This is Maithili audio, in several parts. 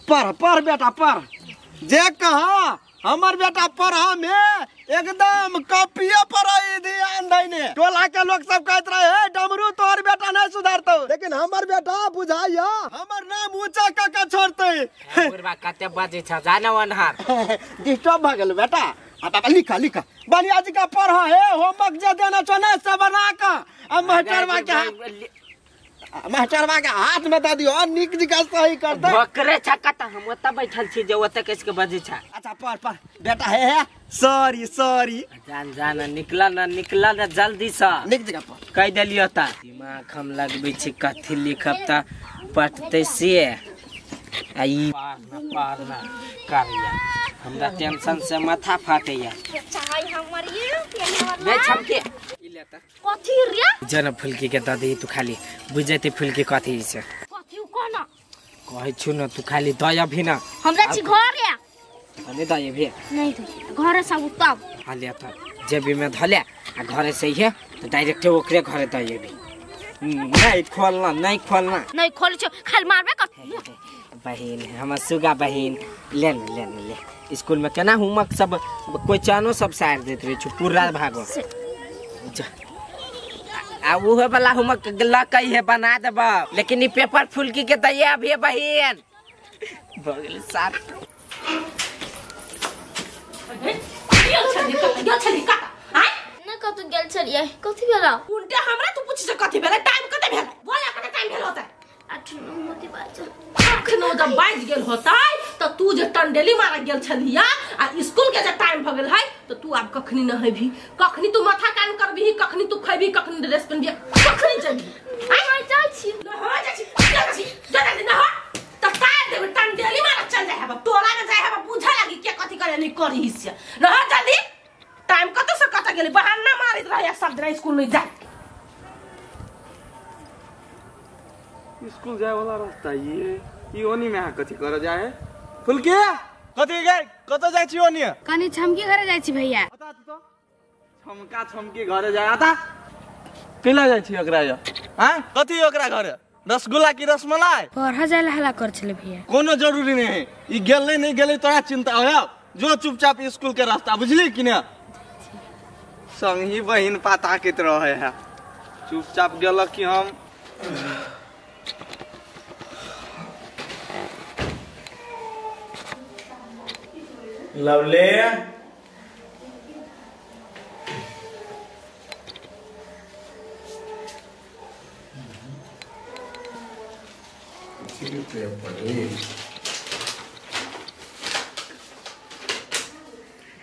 पर पर बेटा पर जे कहा हमर बेटा पढ़ा में एकदम कॉपिये पर ध्यान देने। टोला के लोग सब कहत रहे हे डमरू तोहर बेटा नहीं सुधरतौ, लेकिन हमर बेटा बुझाइया हमर नाम ऊंचा क के छोड़तै। बुढ़बा कते बजै छ जाने अनहार डिस्टर्ब भ गेल बेटा। आ बाबा लिखा लिखा बढ़िया जी का पढ़ हे, होमवर्क जे देना छौ ने सब बना के आ मास्टरवा के हाथ में दे दियो, निक जी का सही कर दे। बकरे छ कत हम ओत बैठल छी जे ओत कैस के बजै छ। अच्छा पढ़ पढ़ बेटा हे हे सॉरी सॉरी जान जान निकला न निकला न जल्दी से निक जी का पढ़ कह देलियो त दिमाग हम लगबै छी कथि लिखब त पटतै से आ ई पार न करिया हमरा टेंशन से माथा फाटैया। चाय हमर ये नै छमके ई लेता कथि रे जन फुलकी के ददी तू खाली बुझ जैते फुलकी कथि छै कथि कोना कहै छु न तू खाली दय अभी न हमरा छी घर रे अने दय अभी नहीं तो घर से उताब हां ले त जेबी में धले आ घरे से हे त डायरेक्ट ओकरे घरे दय अभी। नहीं खोलना नहीं खोलना नहीं खोल छ खाली मारबे कर। बहिन हमर सुगा बहिन ले न ले न ले स्कूल में केना होमवर्क सब कोई चानो सब सार देत रहे छु पूरा भागो आ उहे वाला होमवर्क लकई है बना देब, लेकिन ई पेपर फुलकी के दैया अभी बहिन बगल साथ गेल छली कत आय न कत गेल छलियै कथि भेला उल्टा हमरा तू पूछ से कथि भेला टाइम कते भेला बोल कते टाइम भेल होतै 8 9 होते बाजल अखनो जब बाज गेल होतै त तू जे टंडेली मार गेल छलिया आ स्कूल के जे टाइम भ गेल है त तू आब कखनी नहेबी कखनी तू माथा कान करबी कखनी तू खैबी कखनी ड्रेस पहनबी कखनी जबी आय जाइ छी नहा जाइ छी जा जा नहा त तार देबे टंडेली मार चल जाय हेबा टोला में जाय हेबा बुझा लागी के कथि करे नहीं करही से नहा जल्दी टाइम कत से कत गेलै बहाना मारित रहया सब दिन स्कूल नहीं जाय। स्कूल जाए वाला रास्ता ये ओनी में कथी कर जाए है फुलके कथी गए कत जाय छी ओनी कनी छमकी घरे जाय छी भैया बता तो छमका छमकी घरे जाय आता केला जाय छी ओकरा या हां कथी ओकरा घरे रसगुल्ला की रसमलाई पढ़ा जाय हला कर छले भैया कोनो जरूरी नहीं है ई गेलै नहीं गेलै तोरा चिंता होया जो चुपचाप स्कूल के रास्ता बुझली कि ने संगी बहिन पाता के रहे है चुपचाप गेलक कि हम लवले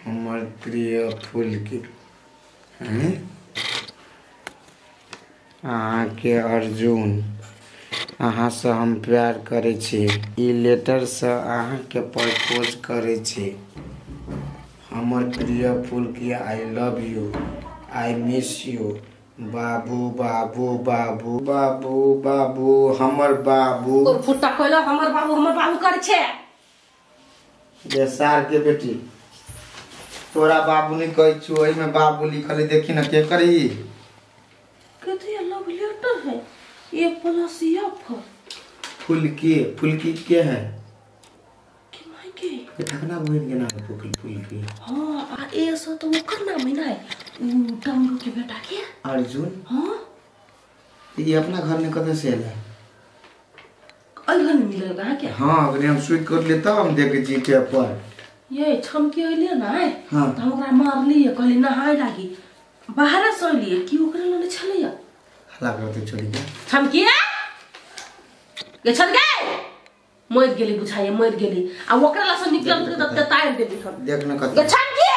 हमर प्रिय फूलकी अहाँ के अर्जुन अहाँ से हम प्यार करै छी ई लेटर से अहाँ के प्रपोज करै छी हमर प्रिय फूलकी I love you I miss you बाबू बाबू बाबू बाबू बाबू हमर बाबू फुट्टा कोइलो हमर बाबू कर छे जे सार के बेटी तोरा बाबू नहीं कहै छु ओइ में बाबू लिखल है देखी न के करी कथि लव लेटर है ए प्लस एफ फुलकी फुलकी के है के माई के के ठकना बहिन के नाम फुलकी फुलकी हां आ ए सो तो ओकर नाम है ना डमरू के बेटा के अर्जुन। हां ये अपना घर में कत से आला अइ घर में मिलल कहां के। हां अगर हम स्वीट कर लेता हम देख जी पेपर ये छमकी अइले ना। हां त हम ओकरा मारली कहली नहाय लागी बाहर से अइली की ओकरा लने छलैया हला करते छोड़ी के छमकी गे छल गे मर गेली बुझाइए मर गेली आ ओकरा ला से निकल के त तार देली हम देख न कत गे छमकी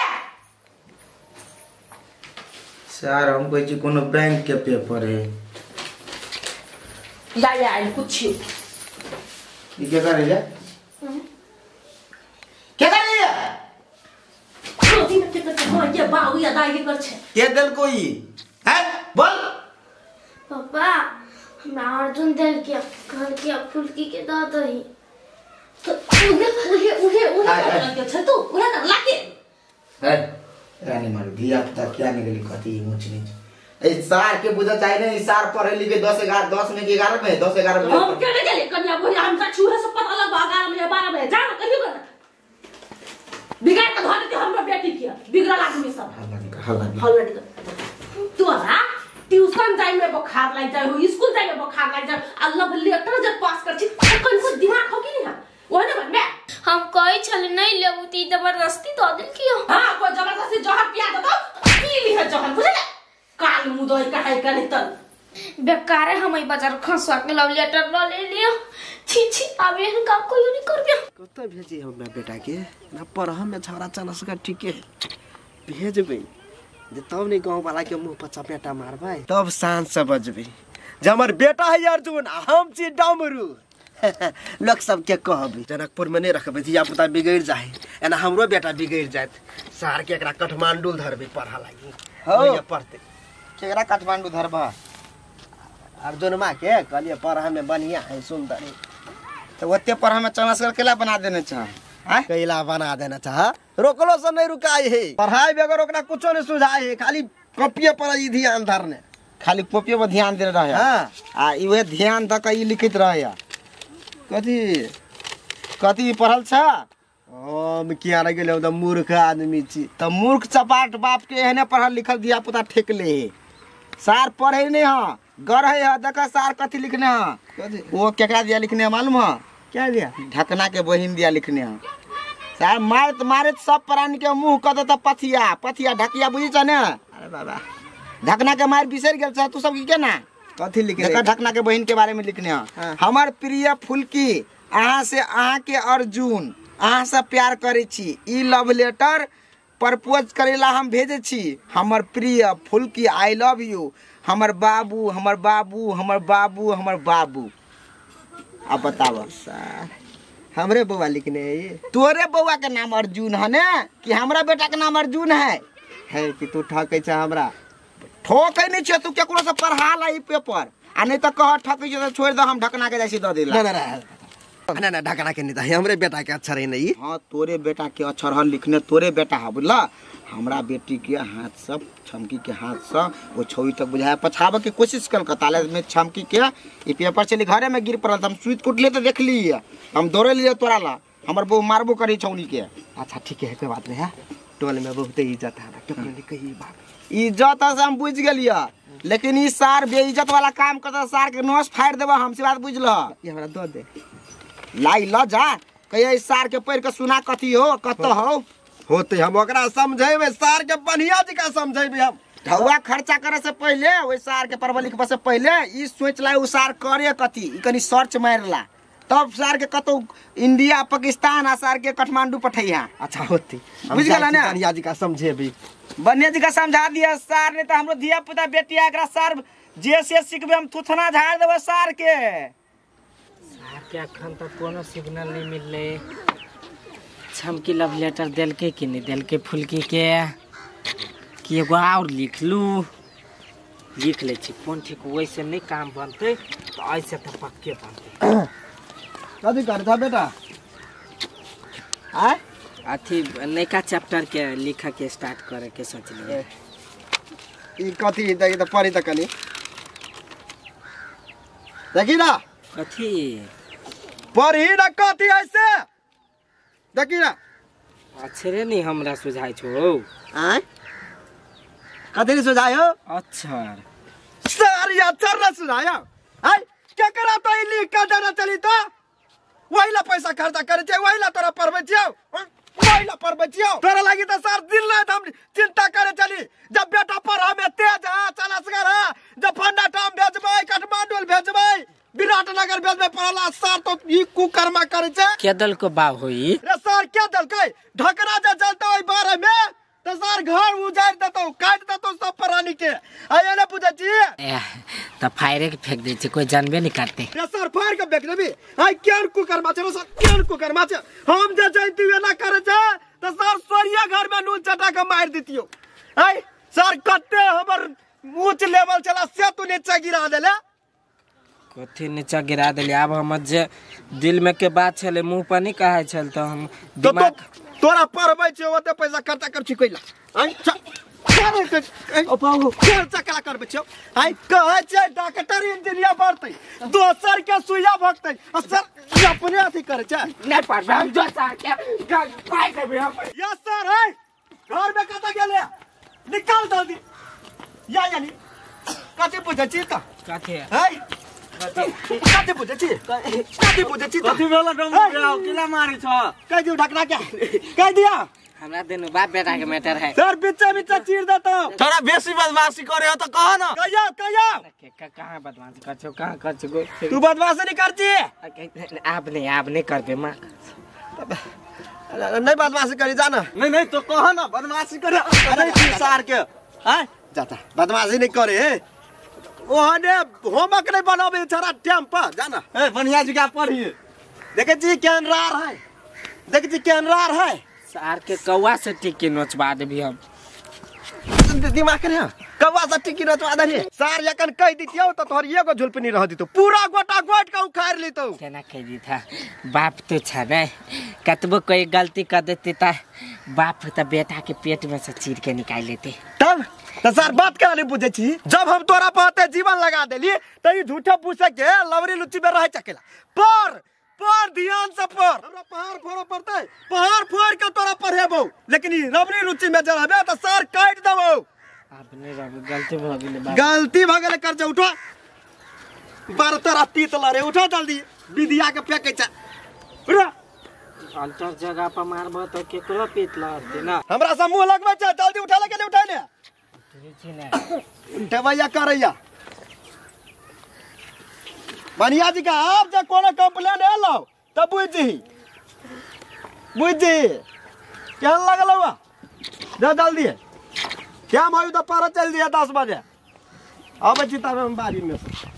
सर हम कहै छी कोनो बैंक के पेपर है या या आई कुछ ई के करे जा के करे जा रोटी में के कर हां ये बाबू या दाई के कर छे के देल कोई हैं बोल पापा हमरा अर्जुन देल के कहल के फुलकी के the दही तो उहे उहे उहे उहे कर के छे तू उहे कर लाके है रानी मार धिया पुता क्या निकली कथी ऊंच नीच ए सार के बुझा चाहे नहीं सार पढ़े लिखे 10 11 10 में 11 में 10 11 में हम केने गेली कन्या बुढ़िया हम जा छुहे से पता लग 11 में 12 में जा ना कहियो ना बिगाड़ के धर देते हमरा बेटी के बिगड़ल आदमी सब हल्ला हल्ला तोरा ट्यूशन जाय में बुखार लाग जाय हो स्कूल जाय में बुखार लाग जाय आ लव लेटर जे पास कर छी कौन को दिमाग हो कि नहीं वो ने बनबे हम कहै छले नहीं लेबू त जबरदस्ती दऽ देलकी। हां कोई जबरदस्ती जहर पिया देतौ पी लिह जहर बुझले काल मुदई कहाई कनी तन बेकार है हम ई बाजार खसवा के लव लेटर ल ले लियो। छी छी आब एहन काम कोइयो नहीं करबे। कत भेजी हमरा बेटा के ना पढ़ में छौड़ा चलस का ठीके भेजबे जे तब नहीं गाँव वाला के मुंह पर चपेटा मारबै तब सांझ से बजबै जे हमर बेटा है अर्जुन हम छी डमरू। लोग सबके कहबै जनकपुर में नहीं रखबै धिया पुता बिगड़ जाए एना हमरो बेटा बिगड़ जात सार के एकरा काठमांडू धरबै पढ़ा लागी हो पढ़ते केकरा काठमांडू धरबा अर्जुन माँ के कहलिए पढ़ा में बढ़िया है सुंदर है तो ओते पढ़ा में चमस्कर केला बना देने चाह कैला बना देना चाह रोकलो से नहीं रुकाई है पढ़ाई बगैर ओकरा कुछो नहीं सुझाई है खाली कॉपिये पर ई ध्यान धरने खाली कॉपिये पर ध्यान देने रहे। हां आ ई उहे ध्यान द के ई लिखित रहे कथी कथी पढ़ल छ हम किया रह गेलै त मूर्ख आदमी छी त मूर्ख चपाट बाप के एहने पढ़ल लिखल धिया पुता ठेकले सार पढ़े नहीं हां गढ़े है देख सार कथी लिखने हां वो केकरा दिया लिखने है मालूम है क्या दिया ढकना के बहिन दिया लिखने है सार मारत मारत सब प्राणी के मुंह क देता पथिया पथिया ढकिया बुझी छ ने। अरे बाबा ढकना के मार बिसर गेल छ तू सब की केना कथी लिखने देखा ढकना के बहिन के बारे में लिखने है। हमर प्रिय फुलकी अहाँ से अहाँ के अर्जुन अहाँ से प्यार करे छी ई लव लेटर प्रपोज करेला हम भेजे छी हमर प्रिय फुलकी I love you हमर बाबू हमर बाबू हमर बाबू हमर बाबू। अब बताब सर हमरे बउआ लिखने है ये तोरे बउआ के नाम अर्जुन है ने कि हमरा बेटा के नाम अर्जुन है है कि तू ठकै छ हमरा ठोकै नहीं छ तू केकरो से पढ़ा ला ई पेपर आ नहीं त कह ठकै छ त छोड़ दे हम ढकना के जाइ छी the देला। ना ना ना ना ढकना के नहीं त हमरे बेटा के अक्षर है नहीं। हां तोरे बेटा के अक्षर ह लिखने तोरे बेटा है बुझला हमरा बेटी के हाथ से छमकी के हाथ से वो छौरी तक बुझाए पछावे के कोशिश कल ताले में छमकी के ई पेपर चली घरे में गिर पड़ल त हम सुइत कुटले त देख ली हम दौड़े लिए तोरा ला हमर बहू मारबो करी छौनी के। अच्छा ठीक है कोई बात नहीं है टोल में बहुत इज्जत है केकरो नहीं कही बात इज्जत से हम बुझ गेलिए लेकिन ई सार बेइज्जत वाला काम करता सार के नोस फाड़ देबा हमसे बात बुझल ई हमरा the they लाई ल जा कहिया ई सार के पढ़ के सुना कथी हो कत हो होते हम ओकरा समझेबे सार के बढ़िया जका समझेबे हम ढौआ खर्चा करे से पहले ओइ सार के पढ़बा लिखबा से पहले ई सोच ला उ सार करे कथी ई कनी सर्च मारला तब सार के कतौ इंडिया पाकिस्तान आ सार के काठमांडू पठैया। अच्छा होती बुझ गेला ना बढ़िया जका समझेबे बढ़िया जका समझा दिया सार नहीं त हमरो धिया पुता बेटिया एकरा सार जे से सिखबे हम थुथना झाड़ देबे सार के। सार के अखन तक कोनो सिग्नल नहीं मिलले छमकी लव लेटर देलके कि नहीं देलके फुलकी के कि एगो और लिख लू लिख ले छी कोन ठीक वैसे नहीं काम बनते तो ऐसे तो पक्के बनते। कथी करता बेटा आ अथी नयका चैप्टर के लिखा के स्टार्ट करे के सोचलिए ई कथी देखि त पढ़ी त कनी देखी ना कथी पढ़ी ना कथी ऐसे देखी ना अक्षरे नहीं हमरा सुझाय छो आय कथी नहीं सुझायो अक्षर सारी अक्षर ना सुझायो आय क्या करा तो ई लिख के देना चली तो वही ला पैसा खर्चा करे छे वही ला तोरा पढ़बै छियौ वही ला पढ़बै छियौ तोरा लागी त सर दिन रात हम चिंता करे चली जब बेटा पढ़ा में तेज है चलसगर है जब फंडा टाम भेजबै काठमांडू भेजबै विराटनगर भेजबै पढ़ला सर तो ई कुकर्मा करे छे के दल को बाव होई रे सर के दलकै ढकना जे जलतौ ओइ बारे में त सर घर उजाड़ देतौ काट देतौ सब प्राणी के आ एने बुझै छी त फायरे के फेंक दै छै कोई जानबे नहीं करते रे सर फाड़ के फेंक देबी आइ केहन कुकर्मा छै रे सर केहन कुकर्मा छै हम जे जैती एना करे छै त सर सोरिया घर में नून चटा के मार दितियो आइ सर कते हमर ऊंच लेवल चला से तू नीचा गिरा देले कथी नीचा गिरा देले आब हमर जे दिल में के बात छले मुंह पर नहीं कहै छल त हम दिमाग तोरा पढ़बै छै ओते पैसा खर्चा कर छी कैला आइ ओ चकला करबै छियौ आइ कहै छै डॉक्टर इंजीनियर बनतै दोसर के सुइया भोगतै आ सर अपने अथी करै छै नहीं पढ़बे हम जो सर के पाइ देबै हम। यस सर है घर में कतऽ गेलै निकाल जल्दी या यानी कथी पूछै छी त कथी है कथी पूछै छी कथी पूछै छी कथी भेल डमरू किला मारै छ कह दियौ ढकना के कह दिया हमरा देनु बाप बेटा के मैटर है सर बीचे बीचे चीर देता थोड़ा बेसी बदमाशी करे हो तो कह ना कहियो कहियो के कहां बदमाशी कर छौ कहां कर छौ तू बदमाशी नहीं कर छी आप नहीं करबे मां नहीं बदमाशी करी जाना नहीं नहीं तो कह ना बदमाशी करे अरे छी सार के हां जाता बदमाशी नहीं करे ओहने होमवर्क नहीं बनाबे छरा टाइम पर जाना ए बढ़िया जगह पढ़ी देखे छी केन रार है देखे छी केन रार है सार के कौआ से टिक्की नोचबा देबी हम दिमाग के कौआ से टिक्की नोचबा देबी सार जखन कह दितियौ त तोहर एगो झुलपनी रह दितौ पूरा गोटा गोट के उखाड़ लितौ केना कह दी था बाप तो छ ने कतबो कोई गलती कर देते त बाप त बेटा के पेट में से चीर के निकाल लेते तब त सर बात केना नहीं बुझै छी जब हम तोरा पर जीवन लगा देली त ई झूठा पूछे के लवरी लुच्ची में रह चकेला पर पर ध्यान से पर हमरा पहाड़ फोड़ो पड़तै पहाड़ फोड़ के तोरा पढ़ेबौ लेकिन ई रबड़ी रुचि में जरबे त सर काट देबौ अपने रब गलती भ गेलै गलती भ गेलै कर जा उठो बार तोरा पीत लरे उठो जल्दी विधिया के फेकै छ उठो अल्टर जगह पर मारबो त केकरो पीत लड़ते ना हमरा से मुंह लगबै छ जल्दी उठा ले के नहीं उठैले छी ने उठबैया करैया बढ़िया जी का आप जे कोनो कंप्लेन एलौ त बुझ जही बुझ जही केहन लगल हुआ जा जल्दी क्या मायू तो पारा चल दिया 10 बजे आबै छी तब हम बारी में से।